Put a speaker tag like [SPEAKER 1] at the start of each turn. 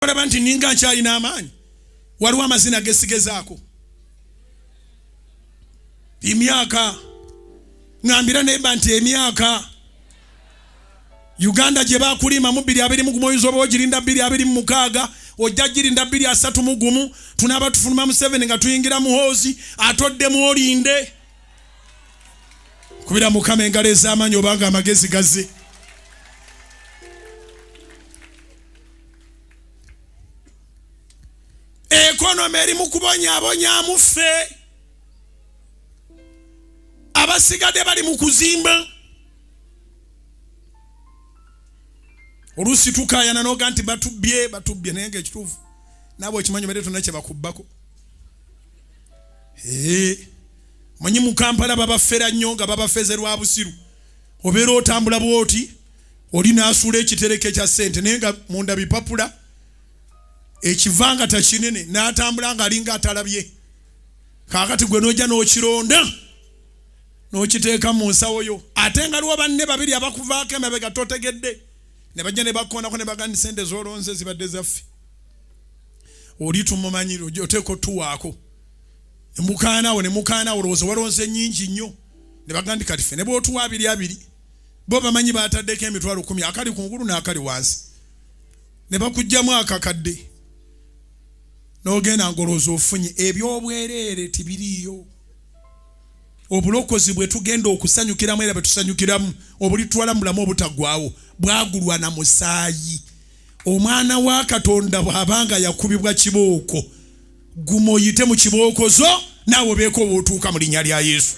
[SPEAKER 1] Olaba nti ninga nkyalina amaanyi, waliwo amazina gesigezaako emyaka. Ŋambira neba nti emyaka Uganda gye bakulima mu 2021, oyinza oba ogirinda 2026, ojja girinda 2031. Tunaaba tufuluma Museveni nga tuyingira Muhoozi, atoddemu olinde. Kubira Mukama engalo ez'amaanyi obanga amagezi gazze. Economy eri mu kubonyaabonyamu ffe, abasigadde bali mu kuzimba. Oluusi tukaayana noga nti batubbye, batubbye, naye nga ekituufu naabwe okimanyi badde tonna kye bakubbako. Manyi mu Kampala babafera nnyo nga babafeze lwa busiru. Obeera otambula bwoti, oli n'asuula ekitereke kya ssente, naye nga munda bipapula, ekivanga takinene, n'atambula ng'alinga atalabye. Kaakati gwe n'ojja n'okironda n'okiteeka mu nsawo yo, ate nga liwo banne babiri abakuvaako emabega totegedde, ne bajja ne bakoonako ne bagamba nti sente z'olonze zibadde zaffe, oli tumumanyire, oteeka otuwaako. Ne mukaanaawo, ne mukaanaawo, olowooza walonze nnyingi nnyo, ne bagamba nti kati ffe ne bw'otuwa abiri abiri, bo bamanyi baataddeko 100,000, akali ku ngulu n'akali wansi, ne bakuggyamu akakadde n'ogenda ng'olowooza ofunye. Eby'obwereere tibiriiyo. Obulokozi bwe tugenda okusanyukiramu era bwe tusanyukiramu, obulitwala mu bulamu obutaggwaawo, bwagulwa na musaayi. Omwana wa Katonda bw'abanga yakubibwa kibooko, guma oyite mu kibooko zo, naawe obeeko w'otuuka mu linnya lya Yesu.